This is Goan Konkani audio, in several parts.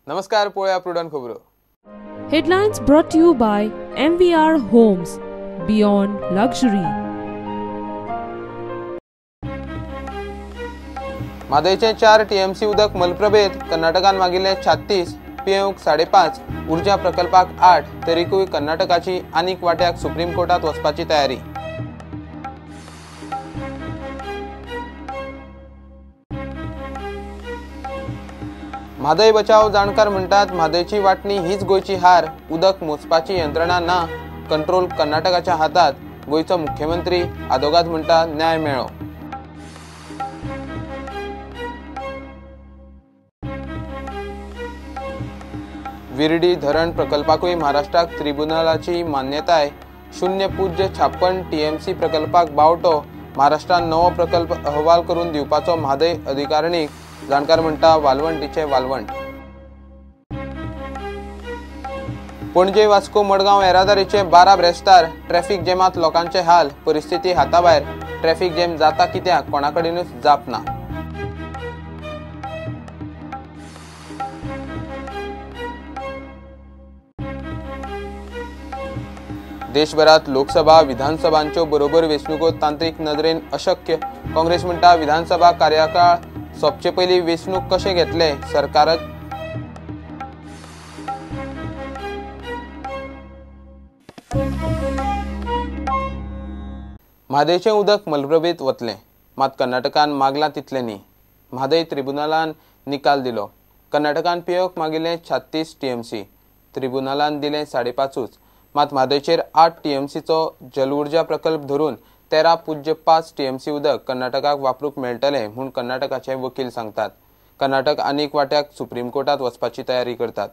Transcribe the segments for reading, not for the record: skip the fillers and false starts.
नमस्कार, पळोवया प्रुडंट खबरो. Headlines brought to you by MVR Homes, Beyond Luxury. म्हादयचें 4 TMC उदक मलप्रभेत कर्नाटकान मागिल्लें 36, पियेवंक 5.5, उर्जा प्रकल्पाक 8, तरीकूय कर्नाटकाची आनीक वाट्याक सुप्रीम कोर्टात वचपाची तयारी. म्हादय बचाव जाणकार म्हणटात म्हादयची वांटणी हीच गोंयची हार, उदक मोजपाची यंत्रणा ना, कंट्रोल कर्नाटकाच्या हातात. गोंयचो मुख्यमंत्री आदोगाद म्हणटा न्याय मेळ्ळो. विर्डी धरण प्रकल्पाकूय महाराष्ट्राक त्रिबुनालाची मान्यताय. 0.56 TMC प्रकल्पाक बावटो. महाराष्ट्रान नवो प्रकल्प अहवाल करून दिवपाचो म्हादय अधिकारणीक. जाणकार म्हणटा वालवंटीचे वालवंट. पणजे वास्को मडगांव येरादारीचे 12 ब्रेस्तार. ट्रॅफिक जॅमांत लोकांचे हाल, परिस्थिती हाताभायर. ट्रॅफिक जॅम जाता कित्याक कोणाकडेनूच जाप ना. देशभरात लोकसभा विधानसभांच्यो बरोबर वेंचणुको तांत्रिक नदरेन अशक्य. काँग्रेस म्हणटा विधानसभा कार्यकाळ सोंपचे पयलीं वेंचणूक कशें घेतले सरकारच. म्हादयचें उदक मलप्रभेत वतलें, मात कर्नाटकान मागलां तितलें न्ही. म्हादय त्रिबुनालान निकाल दिलो. कर्नाटकान पियेवंक मागिल्लें 36 TMC, त्रिबुनालान दिलें 5.5. मात म्हादयचेर 8 TMCचो जलउर्जा प्रकल्प धरून 13.5 TMC उदक कर्नाटकाक वापरूंक मेळटलें म्हूण कर्नाटकाचे वकील सांगतात. कर्नाटक आनीक वाट्याक सुप्रीम कोर्टात वचपाची तयारी करतात.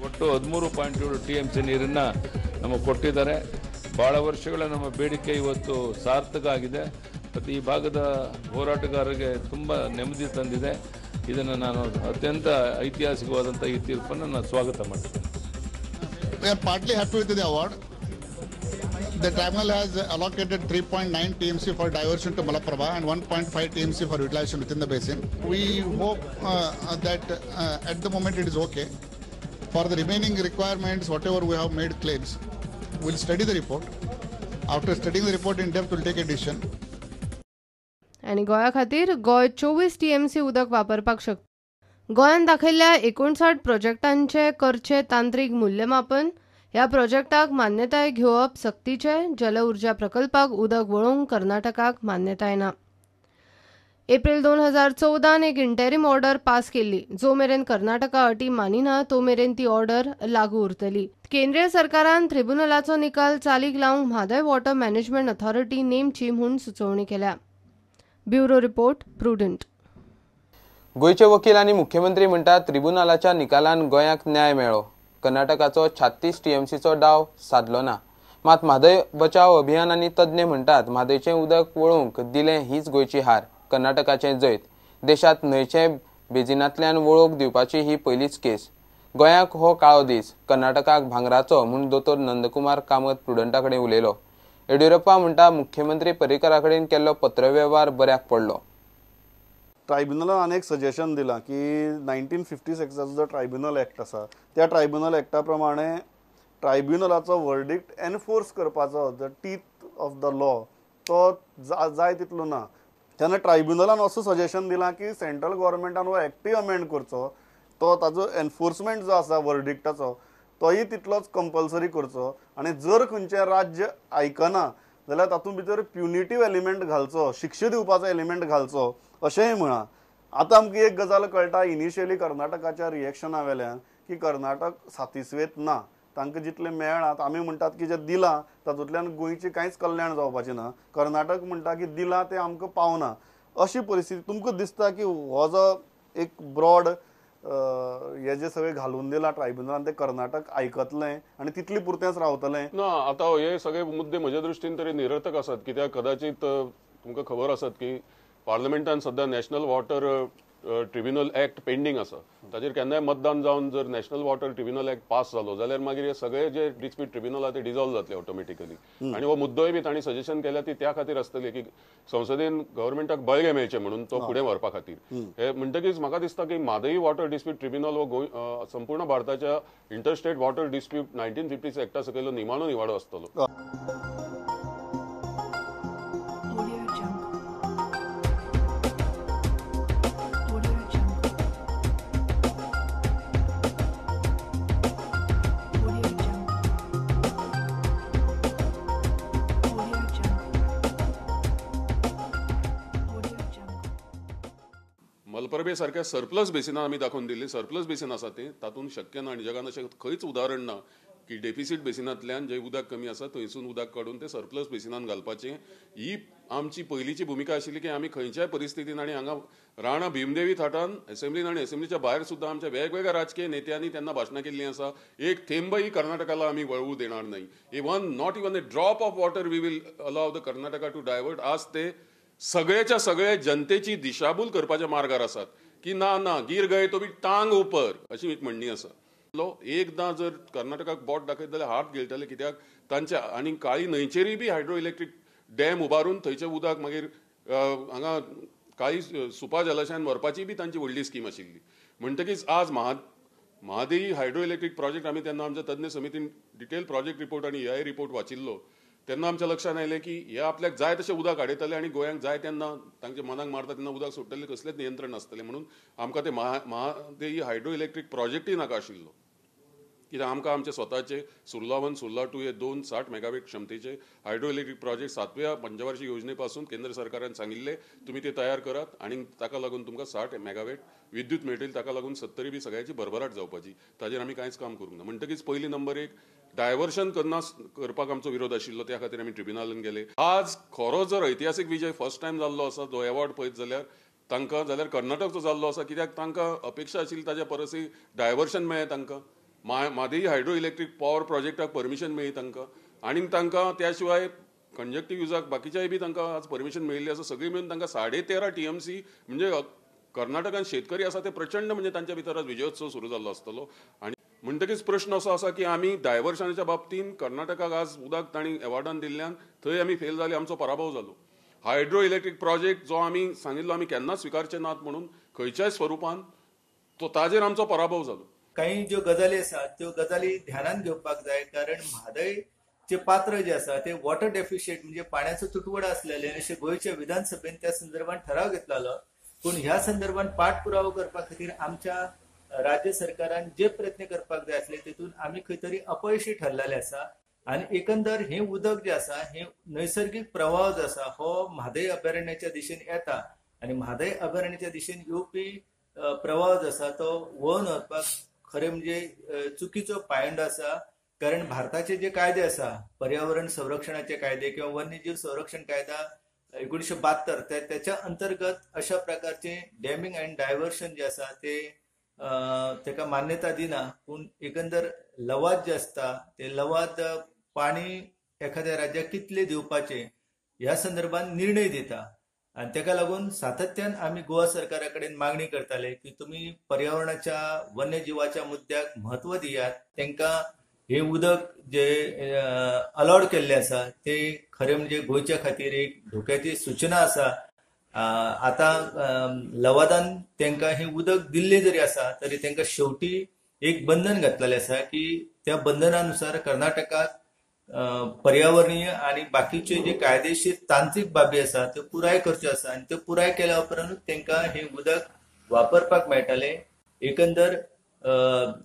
ಒಟ್ಟು 13.7 TMC ನೀರನ್ನು ನಮಗೆ ಕೊಟ್ಟಿದ್ದಾರೆ. ಬಹಳ ವರ್ಷಗಳ ನಮ್ಮ ಬೇಡಿಕೆ ಇವತ್ತು ಸಾರ್ಥಕ ಆಗಿದೆ. ಮತ್ತು ಈ ಭಾಗದ ಹೋರಾಟಗಾರರಿಗೆ ತುಂಬ ನೆಮ್ಮದಿ ತಂದಿದೆ. ಇದನ್ನು ನಾನು ಅತ್ಯಂತ ಐತಿಹಾಸಿಕವಾದಂಥ ಈ ತೀರ್ಪನ್ನು ನಾನು ಸ್ವಾಗತ ಮಾಡ್ತೇನೆ. We are partly happy with the award. The tribunal has allocated 3.9 TMC for diversion to Malaprabha and 1.5 TMC for utilization within the basin. We hope that at the moment it is okay. For the remaining requirements, whatever we have made claims, we'll study the report. After studying the report in depth, we'll take a decision. आनी गोंया खातीर गोंय 24 TMC उदक वापरपाक शकता. गोंयान दाखयल्ल्या 59 प्रोजेक्टांचे करचे तांत्रिक मूल्यमापन. ह्या प्रोजेक्टाक मान्यताय घेवप सक्तीचे. जल उर्जा प्रकल्पाक उदक वळोवंक कर्नाटकाक मान्यताय ना. एप्रिल 2014 एक इंटेरीम ऑर्डर पास केल्ली. जो मेरेन कर्नाटका अटी मानिना तो मेरेन ती ऑर्डर लागू उरतली. केंद्रीय सरकारान त्रिबुनलाचो निकाल चालीक लावंक म्हादय वॉटर मॅनेजमेंट अथॉरिटी नेमची म्हूण सुचोवणी केल्या. Bureau report, Prudent. गोंयचे वकील आनी मुख्यमंत्री म्हणटात त्रिबुनालाच्या निकालान गोंयाक न्याय मेळ्ळो. कर्नाटकाचो 36 TMCचो डाव सादलो ना. मात म्हादय बचाव अभियान आनी तज्ञ म्हणटात म्हादयचें उदक वळोवंक दिलें हीच गोंयची हार, कर्नाटकाचें जैत. देशांत न्हंयचे बेजिनांतल्यान वळोवंक दिवपाची ही पयलीच केस. गोंयाक हो काळो दीस, कर्नाटकाक भांगराचो म्हूण दोतोर नंदकुमार कामत प्रुडंटा कडेन उलयलो. येडियुरप्पा म्हणटा मुख्यमंत्री पर्रीकरा कडेन केल्लो पत्रवेव्हार बऱ्याक पडलो. ट्रायब्युनलान आनी एक सजेशन दिलां की 1956 जो ट्रायब्युनल एक्ट आसा त्या ट्रायब्युनल एक्टा प्रमाणे ट्रायब्युनलाचो वर्डिक्ट एनफोर्स करपाचो the teeth of the law तो जाय तितलो ना. तेन्ना ट्रायब्युनलान असो सजेशन दिलां की सेंट्रल गव्हर्मेंटान हो एक्टूय अमेंड करचो, तो ताजो एनफोर्समेंट जो आसा वर्डिक्टाचो तोय तितलोच कंपल्सरी करचो आनी जर खंयचें राज्य आयकना जाल्यार तातूंत भितर प्युनिटीव एलिमेंट घालचो, शिक्षा दिवपाचो एलिमेंट घालचो अशेंय म्हळां. आतां आमकां एक गजाल कळटा इनिशियली कर्नाटकाच्या रिएक्शना वेल्यान की कर्नाटक सातिस्वेत ना, तांकां जितलें मेळ्ळां आमी म्हणटात की जें दिलां तातूंतल्यान गोंयचें कांयच कल्याण जावपाचें ना, कर्नाटक म्हणटा की दिलां तें आमकां पावना. अशी परिस्थिती तुमकां दिसता की हो जो एक ब्रॉड हे जे सगळें घालून दिलां ट्रायब्युनलान ते कर्नाटक आयकतलें आनी तितली पुरतेंच रावतलें ना? आतां हे सगळे मुद्दे म्हज्या दृश्टीन तरी निरर्थक आसात, कित्याक कदाचित तुमकां खबर आसत की पार्लमेंटान सद्या national water tribunal act pending आसा. ताचेर केन्नाय मतदान जावन जर national water tribunal act pass जालो जाल्यार मागीर हे सगळे जे डिस्प्यूट ट्रिब्युनल आहा ते डिजॉल्व जातले ऑटोमॅटिकली. आनी हो मुद्दोय बी तांणी सजेशन केल्या ती त्या खातीर आसतली की संसदेन गव्हर्मेंटाक बळगें मेळचें म्हणून तो फुडें व्हरपा खातीर. हे म्हणटकीच म्हाका दिसता की म्हादई वॉटर डिस्प्यूट ट्रिब्युनल हो गोंय संपूर्ण भारताच्या इंटरस्टेट वॉटर डिस्प्यूट 1950 एक्टा सकयलो निमाणो निवाडो आसतलो. मलप्रभे सारक्या सरप्लस बेसिनान आमी दाखोवन दिल्ली सरप्लस बेसीन आसा तें तातूंत शक्य ना आनी जगान अशें खंयच उदाहरण ना की डेफिसीट बेसिनांतल्यान जंय उदक कमी आसा थंयसून उदक काडून तें सरप्लस बेसिनान घालपाचें. ही आमची पयलींची भुमिका आशिल्ली की आमी खंयच्याय परिस्थितीन आनी हांगा राणा भीमदेवी थाटान एसेंब्लीन आनी एसेंब्लीच्या भायर सुद्दां आमच्या वेगवेगळ्या राजकीय नेत्यांनी तेन्ना भाशणां केल्लीं आसा, एक थेंबय कर्नाटकाला आमी वळवू देणार नाही, even not even a drop of water we will allow the Karnataka to divert. आज ते सगळेच्या सगळे जनतेची दिशाभूल करपाच्या मार्गार आसात की ना ना गिर गए तो बी टांग उपर अशी एक म्हणणी आसा. एकदां जर कर्नाटकाक बोट दाखयत जाल्यार हात गिळटले, कित्याक तांच्या आनी काळी न्हंयचेरूय बी हायड्रो इलेक्ट्रीक डॅम उबारून थंयचें उदक मागीर हांगा काळी सुपा जलाशयान व्हरपाची बी तांची व्हडली स्कीम आशिल्ली. म्हणटकीच आज म्हादई हायड्रो इलेक्ट्रीक प्रोजेक्ट आमी तेन्ना आमच्या तज्ञ समितीन डिटेल प्रोजेक्ट रिपोर्ट आनी EIA report वाचिल्लो तेन्ना आमच्या लक्षांत आयलें की हे आपल्याक जाय तशें उदक हाडयतले आनी गोंयांक जाय तेन्ना तांच्या मनाक मारता तेन्ना उदक सोडटले, कसलेंच नियंत्रण नासतलें. म्हणून आमकां ते म्हादई हायड्रो इलेक्ट्रीक प्रोजेक्टूय नाका आशिल्लो, कित्याक आमकां आमचे स्वताचे सुर्ला 1 सुर्ला 2 हे 2 60 मेगावॅट क्षमतेचे हायड्रो इलेक्ट्रीक प्रोजेक्ट 7व्या पंचवार्षिक योजने पासून केंद्र सरकारान सांगिल्ले तुमी ते तयार करात आनी ताका लागून तुमकां 60 मेगावॅट विद्युत मेळटली, ताका लागून 70 बी सगळ्याची भरभराट जावपाची. ताजेर आमी कांयच काम करूंक ना. म्हणटकीच पयली नंबर 1 डायवर्शन करपाक आमचो विरोध आशिल्लो, त्या खातीर आमी ट्रिब्युनलान गेले. आज खरो जर ऐतिहासीक विजय फर्स्ट टायम जाल्लो आसा जो एवॉर्ड पळयत जाल्यार तांकां, जाल्यार कर्नाटकचो जाल्लो आसा, कित्याक तांकां अपेक्षा आशिल्ली ताच्या परसय डायवर्शन मेळ्ळें तांकां, Mhadei hydro electric power प्रोजेक्टाक permission मेळ्ळी तांकां आनी तांकां त्या शिवाय कंजक्टीव युजाक बाकीच्याय बी तांकां आज परमिशन मेळिल्ली आसा. सगळीं मेळून तांकां 13.5 TMC म्हणजे कर्नाटकान शेतकरी आसा ते प्रचंड म्हणजे तांच्या भितर आज विजयोत्सव सुरू जाल्लो आसतलो. आनी म्हणटकीच प्रश्न असो आसा की आमी डायवर्शनाच्या बाबतींत कर्नाटकाक आज उदक तांणी एवॉर्डान दिल्ल्यान थंय आमी फेल जाले, आमचो पराभव जालो. हायड्रो इलेक्ट्रीक प्रोजेक्ट जो आमी सांगिल्लो आमी केन्नाच स्विकारचे नात म्हणून खंयच्याय स्वरुपान तो ताजेर आमचो पराभव जालो. काही ज्यो गजाली आसा त्यो गजाली ध्यानात घेवपाक जाय, कारण म्हादयचे पात्र जे आसा ते वॉटर डेफिशियंट म्हणजे पाण्याचो तुटवडा आसलेले अशें गोंयच्या विधानसभेन त्या संदर्भात ठराव घेतलेलो. पूण ह्या संदर्भात पाठपुरावो करपा खातीर आमच्या राज्य सरकारान जे प्रयत्न करपाक जाय आसले तेतून आमी खंय तरी अपयशी ठरलेले आसा. आनी एकंदर हें उदक जें आसा हें नैसर्गीक प्रवाह जो आसा हो म्हादय अभयारण्याच्या दिशेन येता आनी म्हादय अभयारण्याच्या दिशेन येवपी प्रवाह जो आसा तो वळून वचपाक खरें म्हणजे चुकीचो पायंडो आसा. कारण भारताचे जे कायदे आसा पर्यावरण संरक्षणाचे कायदे किंवा वन्यजीव संरक्षण कायदा 1972 त्याच्या अंतर्गत अशा प्रकारचे डॅमिंग अँड डायव्हर्शन जे आसा ते ताका मान्यता दिना. पूण एकंदर लवाद जे आसता ते लवाद पाणी एखाद्या राज्याक कितले दिवपाचे ह्या संदर्भात निर्णय दिता आनी ताका लागून सातत्यान आमी गोवा सरकारा कडेन मागणी करताले की तुमी पर्यावरणाच्या वन्यजिवाच्या मुद्द्याक म्हत्व दियात. तांकां हे उदक जे अलॉट केल्ले आसा ते खरें म्हणजे गोंयच्या खातीर एक धोक्याची सूचना आसा. आतां लवादान तांकां हें उदक दिल्लें जरी आसा तरी तांकां शेवटी एक बंधन घातलेलें आसा की त्या बंधनानुसार कर्नाटकाक पर्यावरणीय आनी बाकीचे जे कायदेशीर तांत्रिक बाबी आसा त्यो पुराय करच्यो आसा आनी त्यो पुराय केल्या उपरांतूच तांकां हें उदक वापरपाक मेळटलें. एकंदर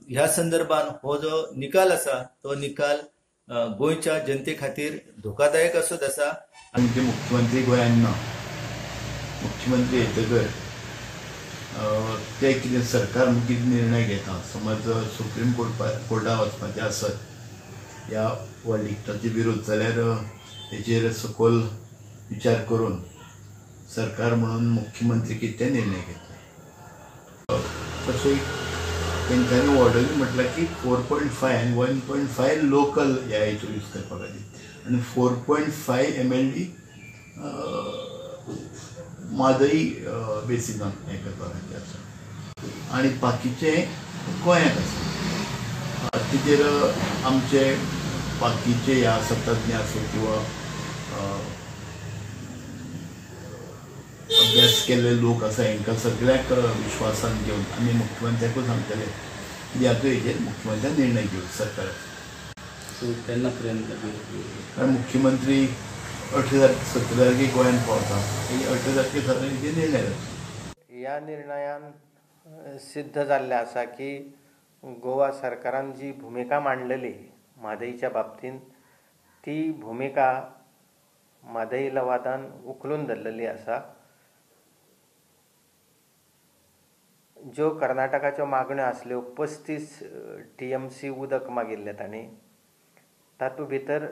ह्या संदर्भात हो जो निकाल आसा तो निकाल गोंयच्या जनते खातीर धोकादायक असोच आसा. आमचे मुख्यमंत्री गोंयांत ना, मुख्यमंत्री येतकर ते कितें सरकार कितें निर्णय घेता, समज सुप्रीम कोर्टा वचपाचें आसत ह्या वर्डिक्टाचे विरोध जाल्यार हेचेर सखोल विचार करून सरकार म्हणून मुख्यमंत्री कितें निर्णय घेतले. तशें तेंच्यांनी ऑर्डरी म्हटल्यार की 4.5 आनी 1.5 लोकल ह्या हेचो यूज करपा खातीर आनी 4.5 MLD Mhadei बेसिनान हें करपा खातीर आसा आनी बाकीचें गोंयांत आसा. तेजेर आमचे बाकीचे ह्या तज्ञ आसूं किंवा अभ्यास केल्ले लोक आसा हेंकां सगळ्यांक विश्वासान घेवन आमी मुख्यमंत्र्याकूय सांगतले की हातूंत हेजेर मुख्यमंत्र्यान निर्णय घेवचो सरकाराचो. सो केन्ना पर्यंत? कारण मुख्यमंत्री 18 तारखे 17 तारखेक गोंयांत पावता, 18 तारखे सादारण हेजेर निर्णय जातलो. ह्या निर्णयान सिद्ध जाल्लें आसा की गोवा सरकारान जी भुमिका मांडलेली म्हादईच्या बाबतींत ती भुमिका म्हादई लवादान उखलून धरलेली आसा. ज्यो कर्नाटकाच्यो मागण्यो आसल्यो 35 TMC उदक मागिल्लें तांणी, तातूंत भितर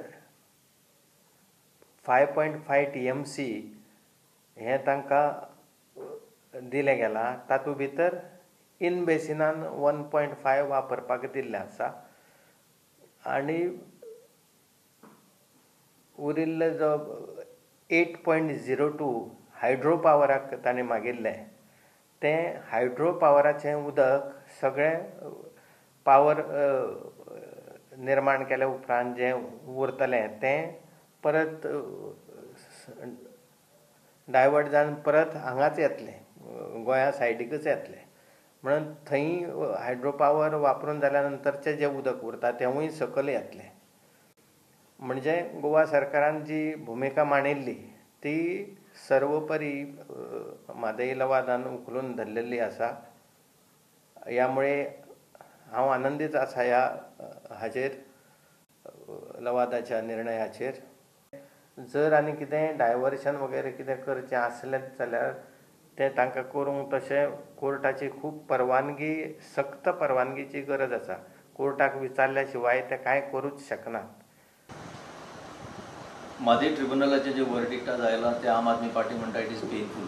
5.5 TMC हें तांकां दिलें गेलां, तातूंत भितर इन बेसिनान 1.5 वापरपाक दिल्लें आसा आनी उरिल्ले जो 8.02 हायड्रो पावराक तांणी मागिल्लें तें हायड्रो पावराचें उदक सगळें पावर निर्माण केल्या उपरांत जें उरतलें तें परत डायवर्ट जावन परत हांगाच येतलें, गोंया सायडीकच येतलें. म्हणून थंय हायड्रो पावर वापरून जाल्या नंतरचें जें उदक उरता तेंवूय सकयल येतलें. म्हणजे गोवा सरकारान जी भुमिका मांडिल्ली ती सर्वोपरी म्हादई लवादान उखलून धरलेली आसा. ह्यामुळे हांव आनंदीत आसा ह्या हाजेर, लवादाच्या निर्णयाचेर. जर आनी कितें डायवर्शन वगैरे कितें करचें आसलेंच जाल्यार तें तांकां करूंक तशें कोर्टाची खूब परवानगी, सक्त परवानगीची गरज आसा. कोर्टाक विचारल्या शिवाय ते कांय करूंक शकनात. म्हादई ट्रिब्युनलाचें जें वर्डिक्ट आज आयलां तें आम आदमी पार्टी म्हणटा it is painful.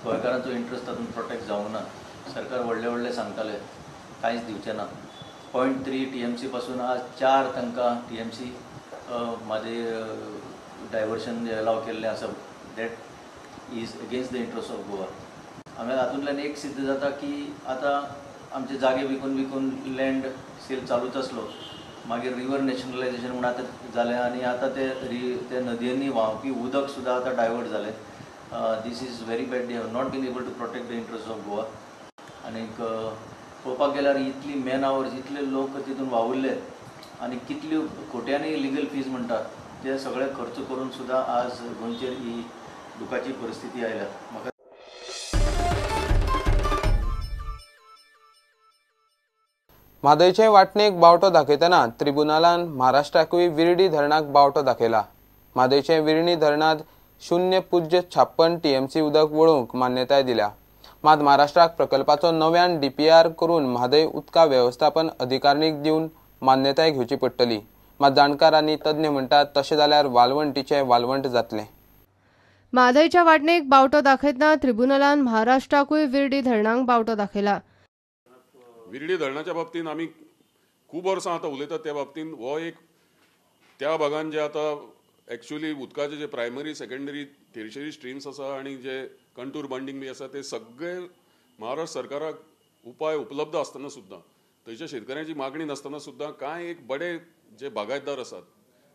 गोंयकारांचो इंट्रस्ट तातूंत प्रोटेक्ट जावंक ना. सरकार व्हडले व्हडले सांगताले कांयच दिवचें ना. 0.3 TMC पासून आज 4 तांकां TMC Mhadei diversion allow केल्लें आसा. That is against the interest of Goa. हांवें हातूंतल्यान एक सिद्ध जाता की आतां आमचे जागे विकून विकून लँड सेल चालूच आसलो, मागीर रिवर नॅशनलायजेशन म्हूण आतां जालें आनी आतां ते ते नदयांनी व्हांवपी उदक सुद्दां आतां डायवर्ट जालें. This is very bad. They have not been able to protect the interest of Goa. आनीक पळोवपाक गेल्यार इतली मॅन आवर्स, इतले लोक तितून वावुरले आनी कितल्यो कोट्यांनी लिगल फीज म्हणटात ते सगळे खर्च करून सुद्दां आज गोंयचेर ही दुखाची परिस्थिती आयल्या. म्हाका म्हादयचे वांटणेक बावटो दाखयतना त्रिबुनालान महाराष्ट्राकूय विर्डी धरणाक बावटो दाखयला. म्हादयचे विर्णी धरणांत 0.56 TMC उदक वळोवंक मान्यताय दिल्या. मात महाराष्ट्राक प्रकल्पाचो नव्यान DPR करून म्हादय उदका वेवस्थापन अधिकारणीक दिवन मान्यताय घेवची पडटली. मात जाणकार आनी तज्ञ म्हणटात तशें जाल्यार वालवंटीचें वालवंट जातलें. म्हादयच्या वांटणेक बावटो दाखयतना त्रिबुनलान महाराष्ट्राकूय विर्डी धरणाक बावटो दाखयला. विर्डी धरणाच्या बाबतींत आमी खूब वर्सां आतां उलयतात त्या बाबतींत हो एक त्या भागान जे आतां एक्चुअली उदकाचे जे प्रायमरी, सेकंडरी, टेरिशरी स्ट्रीम्स आसा आनी जे कंटूर बांडींग बी आसा ते सगळे महाराष्ट्र सरकाराक उपाय उपलब्ध आसतना सुद्दां थंयच्या शेतकऱ्यांची मागणी नासतना सुद्दां कांय एक बडे जे बागायतदार आसात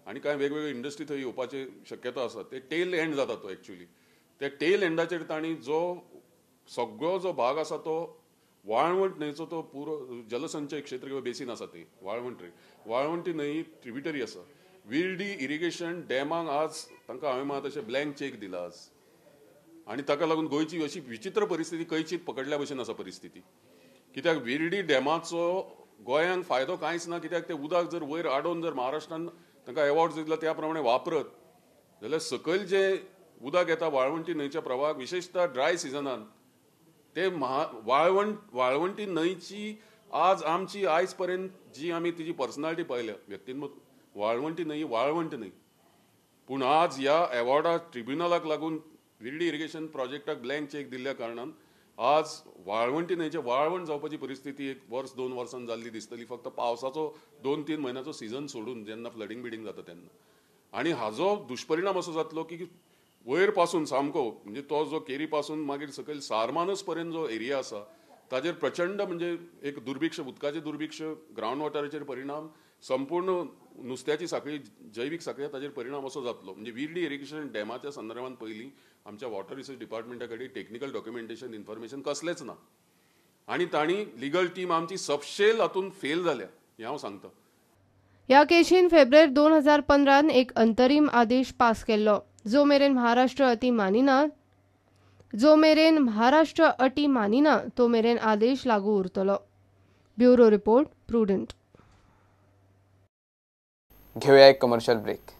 आनी कांय वेगवेगळे इंडस्ट्री थंय येवपाची शक्यता आसा ते टेल एंड जाता तो एक्चुअली त्या टेल एंडाचेर तांणी जो सगळो जो भाग आसा तो वाळवंट न्हंयचो तो पुरो जलसंचय क्षेत्र किंवा बेसीन आसा ते वाळवंट वाळवंटी न्हंय ट्रिब्युटरी आसा. विर्डी इरिगेशन डॅमाक आज तांकां हांवें मात अशें ब्लँक चेक दिला आज आनी ताका लागून गोंयची अशी विचित्र परिस्थिती कैचीत पकडल्या भशेन आसा परिस्थिती. कित्याक विर्डी डॅमाचो गोंयांक फायदो कांयच ना. कित्याक ते उदक जर वयर आडोवन जर महाराष्ट्रान तांकां एवॉर्ड दिला त्या प्रमाणे वापरत जाल्यार सकयल जे उदक येता वाळवंटी न्हंयच्या प्रवाहाक विशेषतः ड्राय सिजनान ते वाळवंटी न्हंयची आज आमची आयज पर्यंत जी आमी तिजी पर्सनालिटी पळयल्या, व्यक्तिमत्व वाळवंटी न्हय, वाळवंट न्हय, पूण आज ह्या एवॉर्डा ट्रिब्युनलाक लागून विर्डी इरिगेशन प्रोजेक्टाक ब्लँक चेक दिल्ल्या कारणान आज वाळवंटी न्हंयचें वाळवंट जावपाची परिस्थिती 1 वर्स 2 वर्सां जाल्ली दिसतली, फक्त पावसाचो 2-3 म्हयन्याचो सिजन सोडून जेन्ना फ्लडींग बिडींग जाता तेन्ना. आनी हाजो दुश्परिणाम असो जातलो की वयर पासून सामको म्हणजे तो जो केरी पासून मागीर सकयल सारमानस पर्यंत जो एरिया आसा ताजेर प्रचंड म्हणजे एक दुर्भिक्ष, उदकाचें दुर्भिक्ष, ग्रावंड वॉटराचेर परिणाम, संपूर्ण नुस्त्याची साखळी, जैवीक साखळी ताजेर परिणाम असो जातलो. म्हणजे विर्डी इरिगेशन डॅमाच्या संदर्भात पयलीं आमच्या वॉटर रिसोर्स डिपार्टमेंटा कडेन टेक्निकल डॉक्युमेंटेशन इन्फॉर्मेशन कसलेंच ना आनी तांणी लिगल टीम आमची सपशेल हातूंत फेल जाल्या हें हांव सांगता. ह्या केशीन फेब्रुवारी 2015 एक अंतरीम आदेश पास केल्लो. जो मेरेन महाराष्ट्र अटी मानिना तो मेरेन आदेश लागू उरतलो. Bureau report, Prudent. घेऊया एक कमर्शियल ब्रेक.